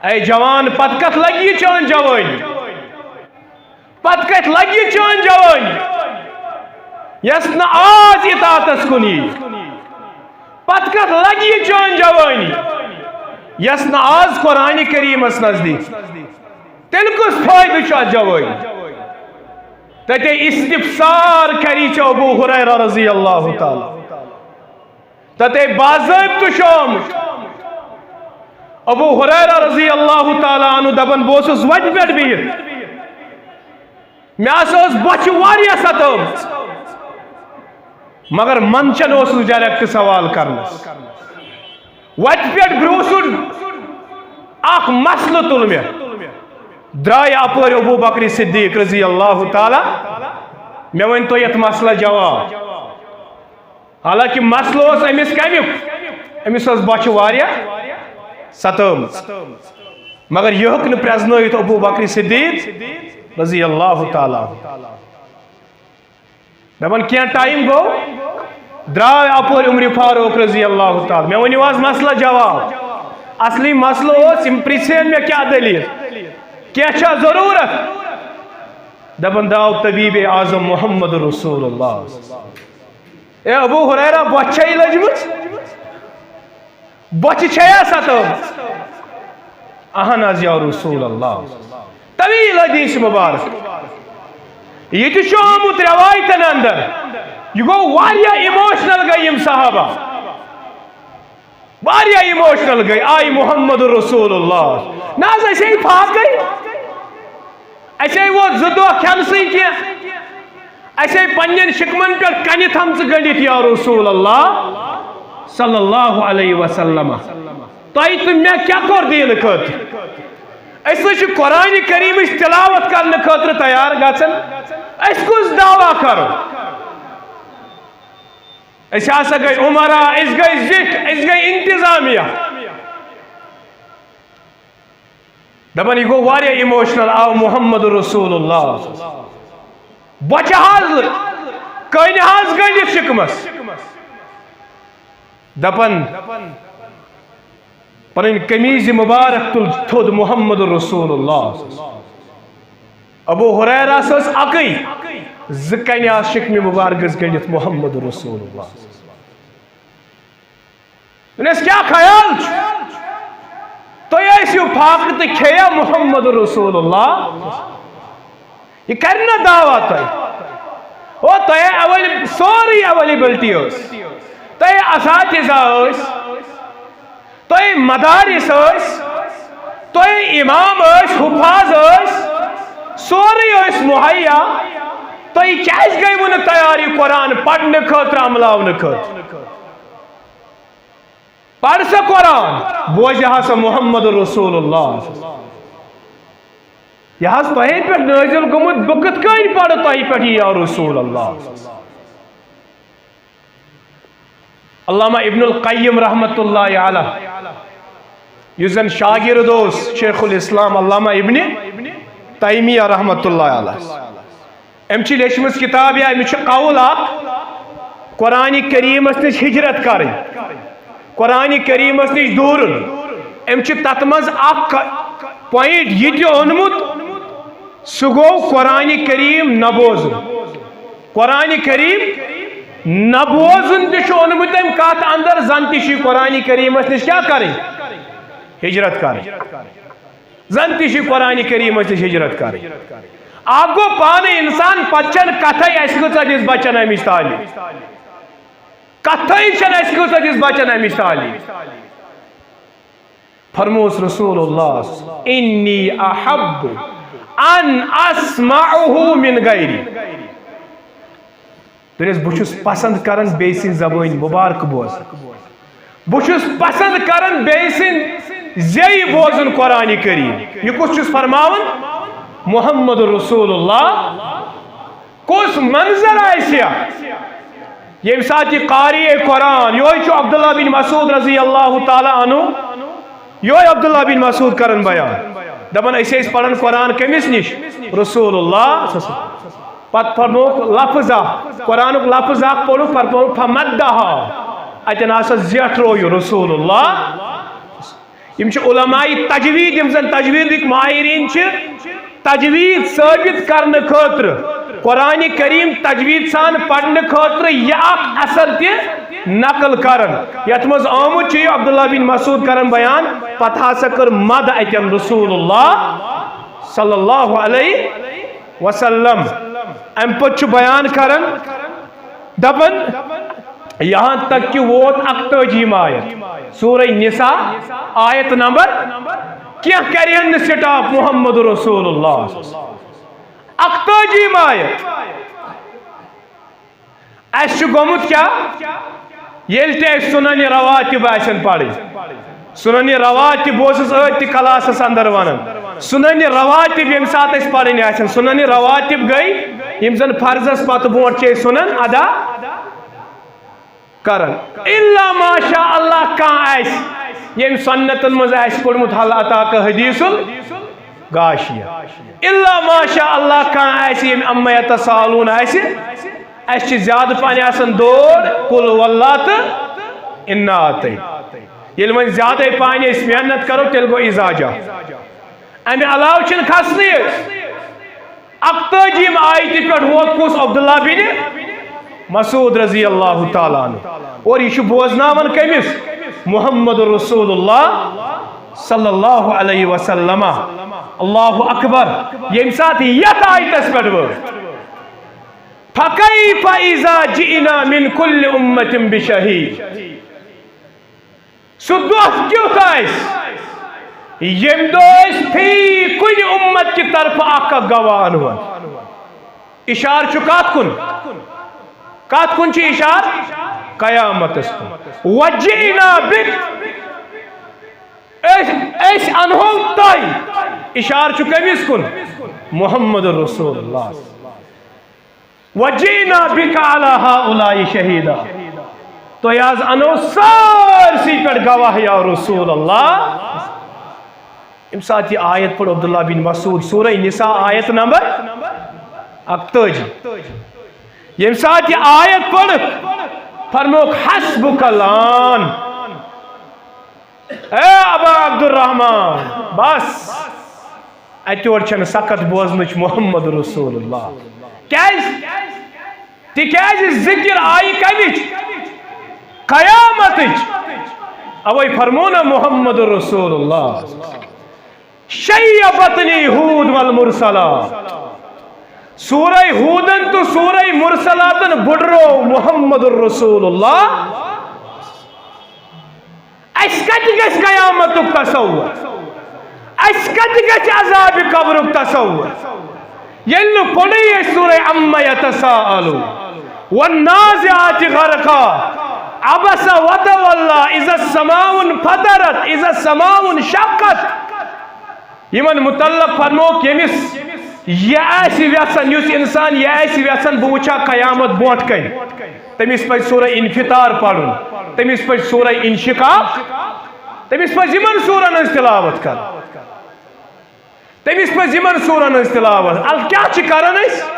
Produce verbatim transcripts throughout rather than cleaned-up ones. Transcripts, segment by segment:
A جوان، پتہٕ کتھ لگہِ یہِ چٲنۍ جوٲنی؟ پتہٕ کتھ لگہِ یہِ چٲنۍ جوٲنی، یس نہٕ آز اطاعتس کُن یی؟ پتہٕ کتھ لگہِ یہِ چٲنۍ جوٲنی، یس نہٕ آز قرآن کریمس نزدیک؟ تیٚلہِ کُس فٲیدٕ چھُ اتھ جوٲنی؟ تتے استفسار کری چھ ابو ہریرہ رضی اللہ تعالیٰ۔ تتے باضٲبطہٕ چھُ آمُت۔ ابو ہریرہ رضی اللہ تعالیٰ عنہ دپان، بہٕ اوسُس وتہِ پٮ۪ٹھ بِہِتھ، مےٚ ہسا ٲس بۄچھِ واریاہ ستٲومٕژ، مگر منٛدچھن اوسُس direct سوال کرنس۔ وتہِ پٮ۪ٹھ برٛونٛہہ سُہ اکھ مسلہٕ تُل مےٚ۔ درٛاے اپٲرۍ ابو بکر صدیق رضی اللہ تعالیٰ، مےٚ ؤنۍ تو یتھ مسلس جواب۔ حالانکہ مسلہٕ اوس أمِس کمیُک؟ أمِس ٲس بۄچھِ واریاہ ستٲومٕژ۔ مگر یہِ ہیوٚک نہٕ پرٛزنٲوِتھ ابو بکر صدیق رضی اللہ تعالیٰ عنہ۔ دپان کینٛہہ ٹائم گوٚو، درٛاے اپٲرۍ عمر فاروق رضی اللہ تعالیٰ۔ مےٚ ؤنِو آز مسلہٕ جواب۔ اصلی مسلہٕ اوس، یِم پرٛژھے مےٚ کیٛاہ دٔلیٖل، کینٛہہ چھا ضروٗرت؟ دپان درٛاو طبیب اعظم محمد رسول اللہ۔ اے ابو ہریرہ، بۄچھِ چھے لٔجمٕژ؟ بۄچھِ چھیا ستٲومٕژ؟ اہن حظ یا رسول اللہ۔ طویل حدیث مبارک۔ یہِ تہِ چھُ آمُت روایتن اندر۔ یہِ گوٚو واریاہ emotional گٔے یِم صحابہ۔ واریاہ emotional گٔے، آے محمد رسول اللہ۔ نہ حظ، أسۍ ہے فاقے۔ اَسے ووت زٕ دۄہ کھٮ۪نسٕے کینٛہہ۔ اَسے پننٮ۪ن شِکمَن پٮ۪ٹھ کَنہِ تھامژٕ گٔنٛڈِتھ، یا رسول اللہ صلی اللہ علیہ وسلم۔ تۄہہِ تہٕ مےٚ کیٛاہ کوٚر دیٖنہٕ خٲطرٕ؟ أسۍ حظ چھِ قرآن کریٖمٕچ تلاوت کرنہٕ خٲطرٕ تیار گژھان۔ أسۍ کُس دعویٰ کرو؟ أسۍ ہسا گٔے عمرا، أسۍ گٔے زِٹھۍ، أسۍ گٔے انتظامیہ۔ دپان، یہِ گوٚو واریاہ emotional، آو محمد رسول اللہ۔ بۄچھِ حظ، کٔنۍ حظ گٔنڈِتھ شِکمس۔ دپان، پنٕنۍ قمیٖض مبارک تُل تھوٚد، محمد رسول اللہ۔ ابو ہریرہ ٲس اکٕے، زٕ کنہِ آسہٕ شِکمہِ مبارکس گٔنڈِتھ، محمد رسول اللہ۔ دوٚپنس، کیٛاہ خیال چھُ؟ تُہۍ ٲسِو فاقہٕ تہٕ کھیٚیا محمد رسول اللہ؟ یہِ کرِ نہ دعویٰ تۄہہِ؟ او، تۄہہِ اویل-، سورُے availability ٲس۔ تۄہہِ اساتذہ ٲسۍ، تۄہہِ مدارس ٲسۍ، تۄہہِ امام ٲسۍ، حفاظ ٲسۍ، سورُے ٲسۍ مہیا۔ تۄہہِ کیٛازِ گٔیوٕ نہٕ تیار یہِ قرآن پرنہٕ خٲطرٕ، عملاونہٕ خٲطرٕ؟ پَر سا قرآن، بوزِ ہا سا محمد رسول اللہ۔ یہِ حظ تۄہے پٮ۪ٹھ نٲزِل گوٚمُت، بہٕ کِتھ کٔنۍ پَرٕ تۄہہِ پٮ۪ٹھ یہِ یا رسول اللہ؟ علامہ ابن القیم رحمۃ اللہ علیہ، یُس زن شاگرد اوس شیخ الاسلام علامہ ابن تیمیہ رحمۃ اللہ علیہ، أمۍ چھِ لیچھمٕژ کِتاب، یا أمِس چھُ قول اکھ، قرآن کریٖمس نِش ہجرت کرٕنۍ، قرآن کریٖمس نِش دوٗرُن۔ أمۍ چھُ تتھ منٛز اکھ point یہِ تہِ اوٚنمُت، سُہ گوٚو قرآن کریٖم نہ بوزُن۔ قرآن کریٖم نہ بوزُن تہِ چھُ اوٚنمُت أمۍ کتھ اندر، زن تہِ چھُ قرآن کریٖمس نِش کیٛاہ کرٕنۍ؟ ہجرت کرٕنۍ۔ زن تہِ چھِ قرآن کریٖمس نِش ہجرت کرٕنۍ۔ اکھ گوٚو پانہٕ انسان، پتہٕ چھنہٕ کتھے اسہِ کۭژاہ دِژ بچن امِچ تعلیٖم۔ کتھے چھنہٕ اسہِ کۭژاہ دِژ بچن امِچ تعلیٖم۔ فرموس رسول اللہ، انی احب ان اسمعه من غیری۔ دوٚپنس، بہٕ چھُس پسند کران بیٚیہِ سٕنٛدِ زبٲنۍ مُبارک بوزُن۔ بہٕ چھُس پسند کران بیٚیہِ سٕنٛدِ زیٚیہِ بوزُن قرآن کریم۔ یہِ کُس چھُس فرماوان؟ محمد رسول اللہ۔ کُس منظر آسہِ ہا، ییٚمہِ ساتہٕ یہِ قاری قرآن، یِہوٚے چھُ عبداللہ بن مسعود رضی اللہ تعالیٰ عنہ، یِہوٚے عبداللہ بن مسعود کران بیان۔ دپان، أسۍ ٲسۍ پران قرآن کٔمِس نِش؟ رسول اللہ۔ پتہٕ فرمووُکھ لفظ اکھ، قرآنُک لفظ اکھ پوٚرُکھ، پتہٕ پوٚرُکھ فمدہا۔ اتٮ۪ن ہسا زیٹھروو یہِ رسول اللہ۔ یِم چھِ علماء تجوید، یِم زن تجویدٕکۍ ماہرین چھِ، تجوید ثٲبت کرنہٕ خٲطرٕ، قرآن کریم تجوید سان پرنہٕ خٲطرٕ یہِ اکھ اثر تہِ نقل کران، یتھ منٛز آمُت چھُ یہِ عبداللہ بن مسعود کران بیان، پتہٕ ہسا کٔر مد اتٮ۪ن رسول اللہ صلی اللہ علیہ وسلم۔ امہِ پتہٕ چھُ بیان کران، دپان، یہاں تک کہ ووت اکتٲجی آیت، سورہ نساء، آیت نمبر، کینٛہہ کرِہن نہٕ سٹاپ محمد رسول اللہ۔ اکتٲجی آیت۔ اسہِ چھُ گوٚمُت کیٛاہ؟ ییٚلہِ تہِ اسہِ سنن رواتب آسن پرٕنۍ، سنن رواتب، بہٕ اوسُس أتھۍ تہِ کلاسس اندر ونان، سنن رواتب ییٚمہِ ساتہٕ اسہِ پرٕنۍ آسن، سنن رواتب گٔے یِم زن فرضس پتہٕ برونٛٹھ چھِ أسۍ سنن ادا کران۔ الا ماشاء اللہ کانٛہہ آسہِ، ییٚمہِ سنتن منٛز آسہِ پوٚرمُت حل اتاک حدیث الغاشیہ۔ الا ماشاء اللہ کانٛہہ آسہِ، ییٚمہِ عما یتساءلون آسہِ، اسہِ چھِ زیادٕ پہن آسان دور قل واللہ تہٕ انا اعطینا۔ ییٚلہِ وۄنۍ زیادے پہن أسۍ محنت کرو، تیٚلہِ گوٚو اذا جاء۔ امہِ علاوٕ چھِنہٕ کھسنٕے أسۍ۔ اکتٲجی آیتہِ پٮ۪ٹھ ووت کُس؟ عبداللہ بن مسعود رضی اللہ تعالیٰ عنہ۔ اور یہِ چھُ بوزناوان کٔمِس؟ محمد رسول اللہ صلی اللہ علیہ وسلم۔ اللہ اکبر۔ ییٚمہِ ساتہٕ یتھ آیتس پٮ۪ٹھ وٲژ، فَكَيْفَ إِذَا جِئْنَا مِنْ كُلِّ أُمَّةٍ بِشَهِيدٍ۔ سُہ دۄہ کیُتھ آسہِ، ییٚمہِ دۄہ أسۍ فی کُنہِ اُمت کہِ طرفہٕ اکھ اکھ گواہ انہون۔ اشارٕ چھُ کتھ کُن؟ کتھ کُن چھُ اشارٕ؟ قیامتس کُن۔ وَجِئْنَا بِكَ، أسۍ، أسۍ انہو تۄہہِ۔ اشارٕ چھُ کٔمِس کُن؟ محمد رسول اللہ۔ وَجِئْنَا بِكَ عَلَى هَؤُلَاءِ شَهِيدًا۔ تۄہہِ حظ انو سٲرسٕے پٮ۪ٹھ گواہ یا رسول اللہ۔ ییٚمہِ ساتہٕ یہِ آیت پٔر عبداللہ بن مسعود، سورہ نساء، آیت نمبر اکتٲجی۔ ییٚمہِ ساتہٕ یہِ آیت پٔر، فرمووُکھ، حسبک الآن۔ اے ابا عبدالرحمان، بس، اتہِ یور چھنہٕ سخت بوزنٕچ محمد رسول اللہ۔ کیازِ؟ تِکیازِ ذکر آیہِ کمِچ؟ قیامتٕچ۔ اوے فرموو نا محمد رسول اللہ، شیبتنی ہود والمرسلات۔ سورہ ہودن تہٕ سورہ مرسلاتن بُڈروو محمد رسول اللہ۔ اسہِ کتہِ گژھِ قیامتُک تصور؟ اسہِ کتہِ گژھِ عذابِ قبرُک تصور؟ ییٚلہِ نہٕ پوٚرُے اسہِ سورہ عما یتساءلون، والنازعات غرقا، عبس وتولى، اذا السماء انفطرت، اذا السماء انشقت۔ یِمن متعلق فرمووُکھ، ییٚمِس یہِ آسہِ ویژھان، یُس انسان یہِ آسہِ ویژھان، بہٕ وٕچھِ ہا قیامت برونٛٹھ کنہِ، تٔمِس پزِ سورہ انفطار پرُن، تٔمِس پزِ سورہ انشقاق، تٔمِس پزِ یِمن سورن ہٕنٛز تلاوت کرٕنۍ۔ تٔمِس پزِ یِمن سورن ہٕنٛز تلاوت۔ ادٕ کیٛاہ چھِ کران أسۍ؟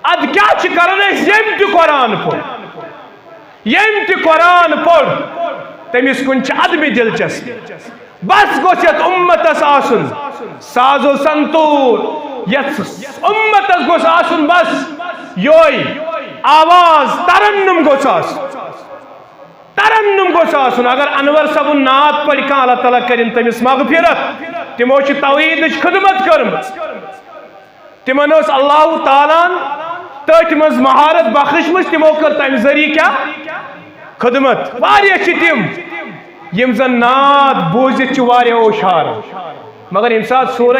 ادٕ کیٛاہ چھِ کران أسۍ؟ ییٚمۍ تہِ قرآن پوٚر، ییٚمۍ تہِ قرآن پوٚر، تٔمِس کُن چھِ عدمِ دلچسپی۔ بس گوٚژھ یتھ اُمتس آسُن ساز و سنتور، یتھ اُمتس گوٚژھ آسُن بس یوے آواز، ترنم گوٚژھ آسُن۔ ترنم گوٚژھ آسُن۔ اگر انور صٲبُن نعت پرِ کانٛہہ، اللہ تعالیٰ کرن تٔمِس مغفرت۔ تِمو چھِ توحیدٕچ خدمت کٔرمٕژ۔ تِمن ٲس اللہ تعالیٰ ہن تٔتھۍ منٛز مہارت بخشمٕژ، تِمو کٔر تمہِ ذٔریعہٕ کیٛاہ؟ خدمت۔ واریاہ چھِ تِم، یِم زن نعت بوٗزِتھ چھِ واریاہ اوشاران، مگر ییٚمہِ ساتہٕ سورہ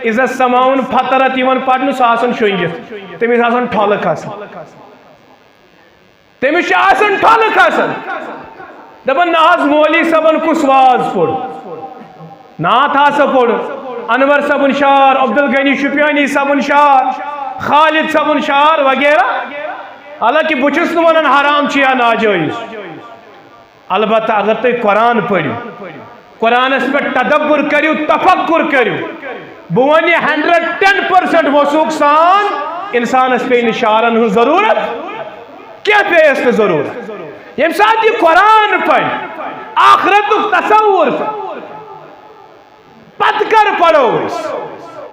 اذا السماء انفطرت یِوان پرنہٕ، سُہ آسان شۄنٛگِتھ، تٔمِس آسان ٹھۄلہٕ کھسان۔ تٔمِس چھِ آسان ٹھۄلہٕ کھسان۔ دَپان، نہ حظ، مولوی صٲبَن کُس واز پوٚر؟ نعت ہسا پوٚر۔ انور صٲبُن شعر، عبدالغنی شُپیانی صٲبُن شعر، خالد صٲبُن شعر وغیرہ۔ حالانکہ بہٕ چھُس نہٕ وَنان حرام چھُ یا ناجٲیز۔ البتہ اگر تُہۍ قرآن پٔرِو، قرآنس پٮ۪ٹھ تدبر کٔرِو، تفکر کٔرِو، بہٕ وَنہٕ یہِ ہنڈریڈ ٹین پٔرسنٹ وثوق سان، انسانس پیٚیہِ نہٕ شعرن ہٕنٛز ضروٗرت کینٛہہ، پیٚیس نہٕ ضروٗرت۔ ییٚمہِ ساتہٕ یہِ قرآن پرِ، آخرتُک تصور پرِ، پتہٕ کر پرو أسۍ؟